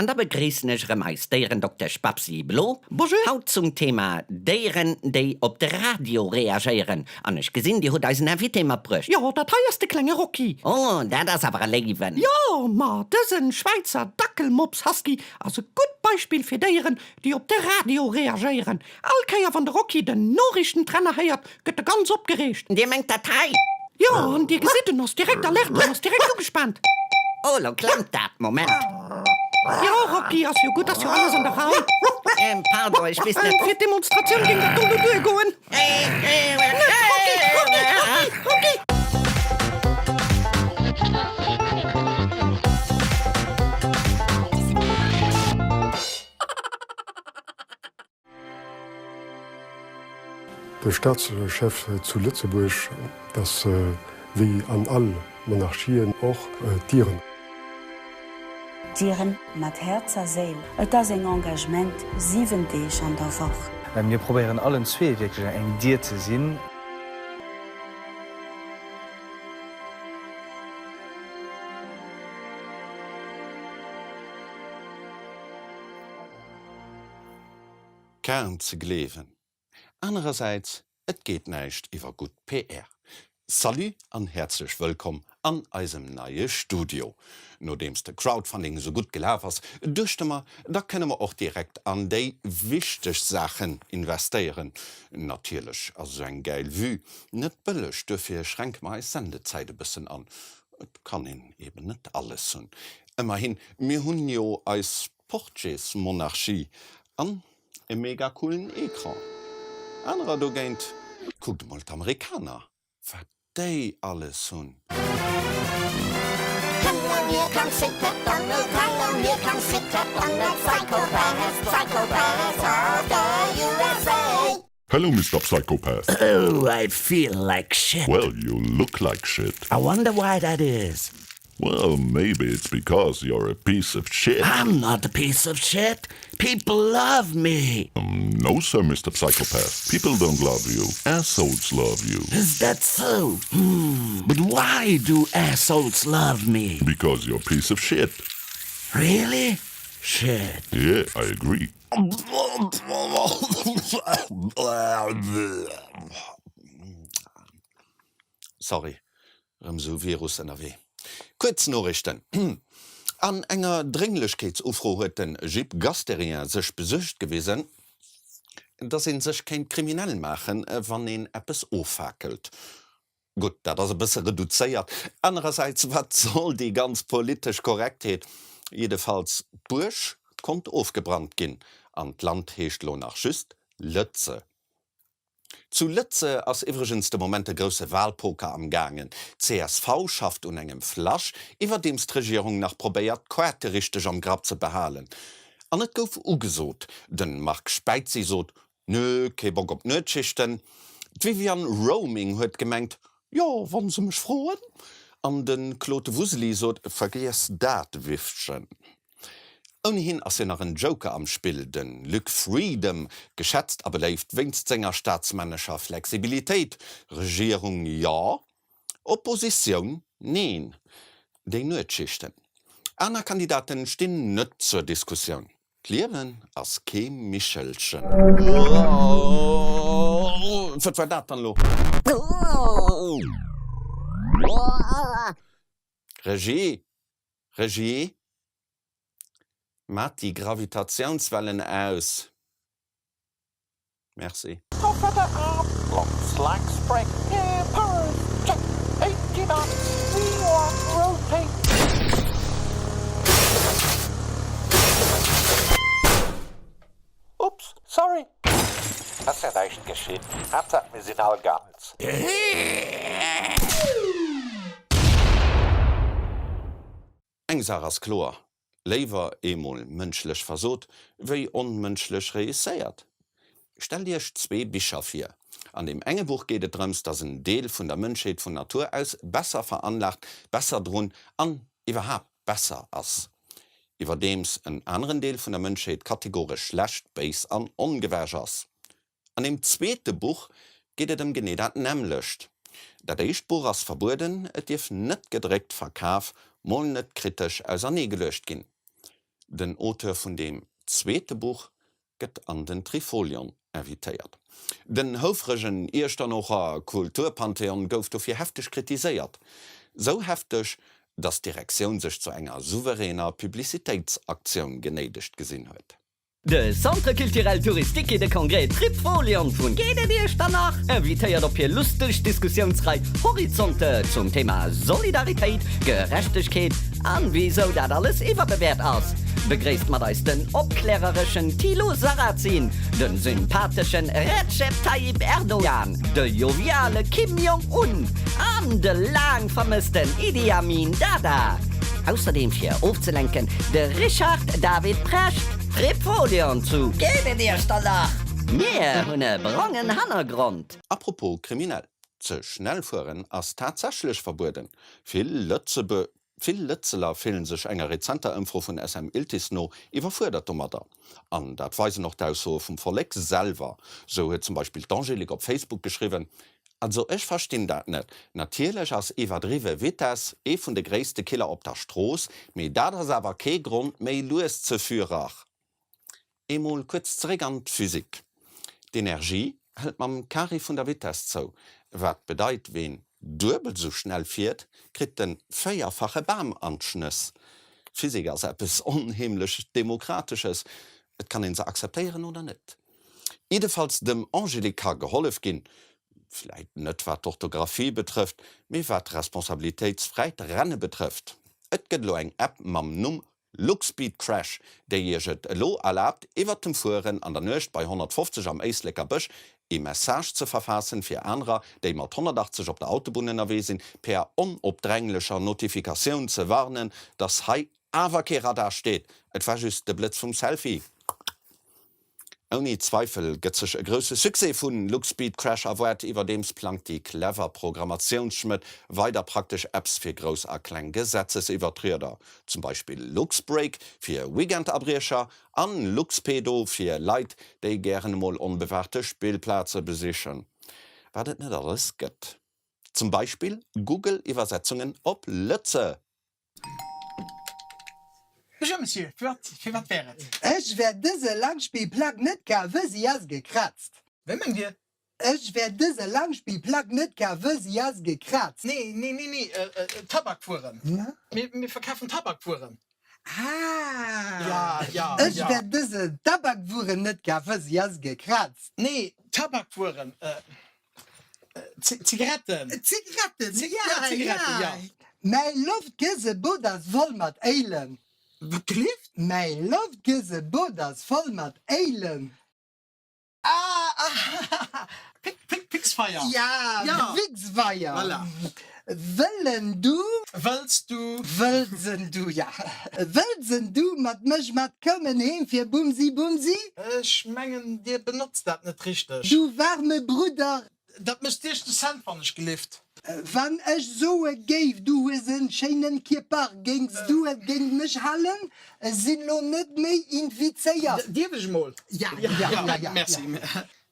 An da begréissen ech erëm eis Déierendoktesch Babsi Blo. Bonjour. Haut zum Thema Déieren, déi op de Radio reagéieren. An ech gesinn, Dir hutt eisen Invité matbruecht. Jo, dat hei ass de klenge Rocky. Oh, dat ass awer e Léiwen. Jo, ma dësen Schwäizer Dackelmops-Husky ass e gutt Beispill fir Déieren, déi op de Radio reagéieren. All Kéier wann de Rocky den Noriichtentrenner héiert, gëtt e ganz opgereegt. Dir mengt dat hei? Jo, an dir gesitt, en ass direkt alert, en ass direkt ugespaant. Oh, lo klemmt dat. Moment. Jo, Rocky, ass jo gutt, ass jo alles an der Rei. Pardon, ech weess net. Fir d'Demonstratioun géing dat do lo duergoen. Net, Rocky, Rocky, Rocky, Rocky! De Staatschef zu Lëtzebuerg, dat ass wéi an all Monarchien och d'Iren. Dieren mat Häerz a Séil, et ass eng Engagement 7 Deeg an der Woch. Mir probéieren allen zwee wierklech eng Dier ze sinn. Kaum ze gleewen. Anerersäits, et geet näischt iwwer gutt PR. Salut an häerzlech wëllkomm an eisem neie Studio. Nodeems de Crowdfunding esou gutt gelaf ass, duechte mer, da kënne mer och direkt an déi wichteg Saachen investéieren. Natierlech ass esou eng gäil Vue net bëlleg, duerfir schränke mer eis Sendezäit e bëssen an. Et kann een eben net alles hunn. Ëmmerhin, mir hunn jo eis Portjesmonarchie an e mega coolen Ecran. Anerer dogéint, kuckt emol d'Amerikaner, wat déi alles hunn. Hello Mister Psychopath. Oh I feel like shit. Well you look like shit. I wonder why that is. Well maybe it's because you're a piece of shit. I'm not a piece of shit. People love me. No sir Mister Psychopath, people don't love you, assholes love you. Is that so? Hmm, but why do assholes love me? Because you're a piece of shit. Really? Shit. Yeah, I agree. Sorry, rëm sou Virus ënnerwee. Kuerz Noriichten, An enger Drénglechkeetsufro huet de Jip Gasterien sech besuergt gewisen, dass ee sech kéint kriminell maachen, wann een eppes offakelt. Gutt, dat ass e bësse reduzéiert. Anerersäits, wat soll déi ganz politesch Korrektheet? Jiddefalls, d'Buerg konnt ofgebrannt ginn an d'Land heescht elo nach just Lëtze. Zu Lëtze ass iwwregens de Moment e grousse Walpoker am gaangen. D'CSV schafft un engem Flasch, iwwerdeems d'Regierung nach probéiert, d'Kaarte richteg am Grapp ze behalen. An et gouf ugesot. De Marc Späitzi sot, Nö, kee Bock op Nuetschichten. D'Viviane Roaming huet gemengt, Jo, wann se mech froen. An de Claude Wuseli sot, Vergiess dat, Vivchen. Ouni hien ass jo nach en Joker am Spill, de Luc Frieden, geschätzt a beléift wéinst senger staatsmännescher Flexibilitéit. Regierung jo, Oppositioun neen. Déi Nuetschichten. Aner Kandidaten stinn net zur Diskussioun. D'Liewen ass kee Michelchen. Wat war dat dann elo? Regie! Regie! Maat déi Gravitatiounswellen aus! Merci. Eng Saach ass kloer, Léiwer eemol mënschlech versot, wéi onmënschlech reusséiert. Stellt Iech zwee Bicher vir. An deem enge Buch geet et drëms, dass en Deel vun der Mënschheet vun Natur aus besser veranlagt, besser drun an iwwerhaapt besser ass. Iwwerdeems en aneren Deel vun der Mënschheet kategoresch schlecht, béis an ongewäsch ass. An deem zweete Buch geet et ëm genee dat nämmlecht. Dat éischt Buch ass verbueden, et dierf net gedréckt, verkaf, mol net kritesch auserneegeluecht ginn. Den Auteur vun deem zweete Buch gëtt an den Trifolion invitéiert. Den houfregen Iechternocher Kulturpantheon gouf dofir hefteg kritiséiert. Sou hefteg, datt d'Direktioun sech zu enger souveräner Publicitéitsaktioun genéidegt gesinn huet. De Centre Culturel Touristique et de Congrès Trifolion vun Geet et Iechternach invitéiert op hir lusteg Diskussiounsrei Horizonte zum Thema Solidaritéit, Gerechtegkeet an wisou dat alles iwwerbewäert ass. Begréisst mat eis den opklärereschen Thilo Sarrazin, den sympatheschen Recep Tayyip Erdogan, de joviale Kim Jong Un an de laang vermëssten Idi Amin Dada. Ausserdeem fir ofzelenken de Richard David Precht, Trifolion zu Geet et Iechternach? Mir hunn e brongen Hannergrond. Apropos kriminell, Ze schnell fueren ass tatsächlech verbueden. Vill Lëtzebe Vill Lëtzeler fillen sech enger rezenter Ëmfro vun SM Iltis no iwwerfuerdert domadder. An dat weisen och d'Aussoe vum Vollek selwer. Sou huet zum Beispill d'Angélique op Facebook geschriwwen, Also ech verstinn dat net. Natierlech ass iwwerdriwwe Vitess ee vun de gréisste Killer op der Strooss, mee dat ass awer kee Grond méi lues ze fürer. Emol kuerz zeréck an d'Physik. D'Energie hëlt mam Carré vun der Vitess zou, wat bedeit, ween duebel sou schnell fiert, kritt de véierfache Bam an d'Schnëss. Physik ass eppes onheemlech Demokratesches, et kann een se akzeptéieren oder net. Jiddefalls dem Angélique ka gehollef ginn, vläit net wat d'Orthographie betrëfft, mee wat responsabilitéitsfräit Renne betrëfft. Et gëtt elo eng App mam Numm Luxspeed Crash, déi Iech et elo erlaabt, iwwert dem Fueren an der Nuecht bei 150 am Éisleker Bësch ee Message ze verfaassen, fir anerer, déi mat 180 op der Autobunn ënnerwee sinn, per onopdränglecher Notifikatioun ze warnen, dass hei awer kee Radar steet, et war just de Blëtz vum Selfie. Ouni Zweifel gëtt sech e grousse Succès vu Luxspeed Crash erwaart. Iwwerdeems plangt déi clever Programmatiounsschmëdd weider praktesch Apps fir grouss a kleng Gesetzesiwwertrieder, zum Beispill LuxBreak fir Weekendabriecher an LuxPedo fir Leit, déi gären emol onbewaachte Spillplaze besichen. Wat et net alles gëtt. Zum Beispill Google-Iwwersetzungen op Lëtze. Bonjour Monsieur, fir wat wär et? Ech wäert dëse Langspill-Plug net kafe, si ass gekrazt. Wéi mengt Dir? Ech wäert dëse Langspill-Plug net kafe, si ass gekrazt. Nee, nee, nee, nee, Tabakwueren. Mir verkafen Tabakwueren. Ah! Ja, ja, Ech ja. wäert dëse Tabakwueren net kafe, si ass gekrazt. Nee, Tabakwueren. Zigaretten. Zigaretten, ja, Zigaretten, ja. Mäi Loftgësebot ass voll mat Éilen. Wat gelift? Mäi Loftgësebot ass voll mat Éilen. Ah, ah, Pick, pick, Pixfeier. Ja, Wixfeier. Voilà. Wëllen du. Wëlls du. Wëlls en du, ja. Wëlls en du mat mech mat kommen heem fir Bumsi Bumsi? Ech mengen dir benotzt dat net richteg. Du waarme Brudder. Dat mécht 60 Cent wann ech gelift. Wann ech soe géif du hues en schéinen Kierper, géings du et géint mech halen? Ech sinn lo net méi infizéiert. Dierf ech emol? Ja, ja, ja, ja. Merci.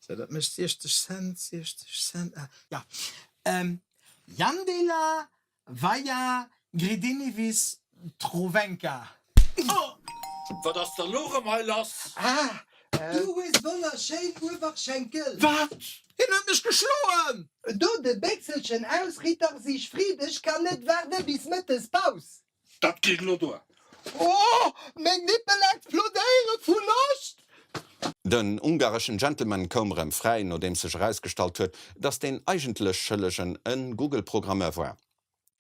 Sou, dat mécht 60 Cent, 60 Cent, ja. Jandela Vaja Gridinivis Trovenka. Oh! Wat ass dann lo rem hei lass? Ah, du hues wonnerschéin Uewerschenkel! Wat? Hien huet mech geschloen! Do de Béchselchen aus, Ritter Siegfried, ech kann net waarde bis Mëttespaus! Dat geet elo duer! Oh, meng Nippel explodéiere vu Loscht! Den ungareschen Gentleman koum erëm fräi, nodeems sech erausgestallt huet, datt deen eigentlech Schëllegen e Google-Programmeur war.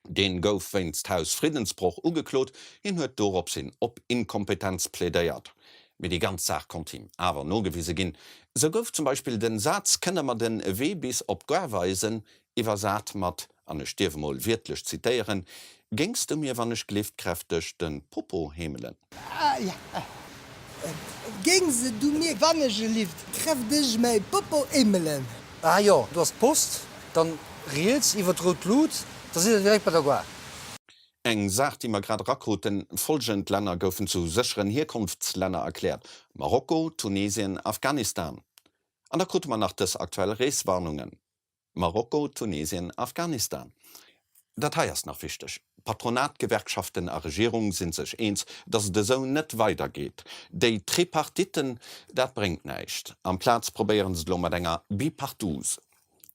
Deen gouf wéinst Hausfriddensbroch ugeklot, hien huet doropshin op Inkompetenz plädéiert. Mee déi ganz Saach konnt him awer nogewise ginn. Sou gouf zum Beispill den Saz Kënnt der mer den Wee bis op d'Gare weisen? Iwwersat mat, an ech dierf emol wiertlech zitéieren, Géings du mir wann ech glift kräfteg de Popo heemelen? Géings du mir wann ech lift kräfteg mäi Popo heemelen? Ah jo, do ass d'Post, dann riets iwwer d'rout Lut, da sidd der direkt bei der Gare. Eng Saach déi mer grad erakruten, Folgend Länner goufen zu sécheren Hierkonftslänner erkläert, Marokko, Tunesien, Afghanistan. An da krute mer nach dës aktuell Reeswarnungen. Marokko, Tunesien, Afghanistan. Dat hei ass nach wichteg. Patronat, Gewerkschaften a Regierung si sech eens, datt et esou net weider geet. Déi Tripartiten, dat bréngt näischt. Amplaz probéieren se et elo mat enger Bipartouze.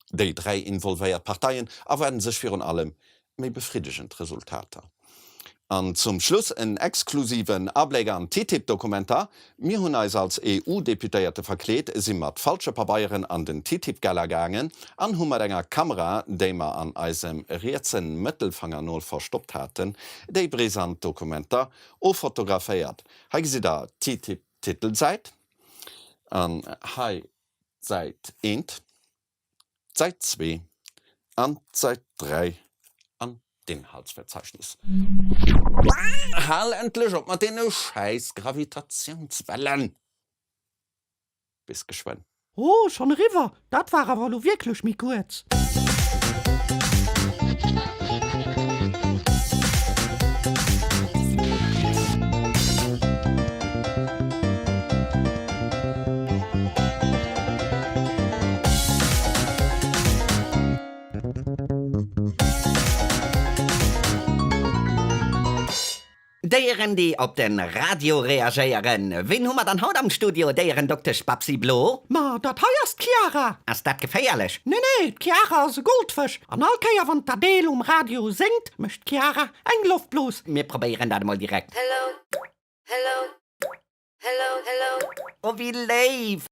Déi 3 involvéiert Parteien erwaarden sech virun allem méi befriddegend Resultater. An zum Schluss en exklusiven Abléck an d'TTIP-Dokumenter. Mir hunn eis als EU-Deputéierte verkleet, si mat falsche Pabeieren an den TTIP-Keller gaangen an hu mat enger Kamera, déi mer an eisem rietse Mëttelfangernol verstoppt haten, déi brisant Dokumenter offotograféiert. Hei gesitt der d'TTIP-Titelsäit an hei d'Säit eent, d'Säit zwee an d'Säit 3 an d'Inhaltsverzeichnis. Hal endlech op mat deene schäiss Gravitatiounswellen! Bis geschwënn. Oh, schon eriwwer? Dat war awer elo wierklech méi kuerz. Déieren déi op den Radio reagéieren. Ween hu mer dann haut am Studio? Déierendoktesch Babsi Blo? Ma dat hei ass d'Chiara. Ass dat geféierlech? Nee nee, d'Chiara ass e Goldfësch an all Kéier wann d'Adele um Radio séngt, mécht d'Chiara eng Loftblos. Mir probéieren dat emol direkt. Hello, hello, hello, hello. Oh wéi léif!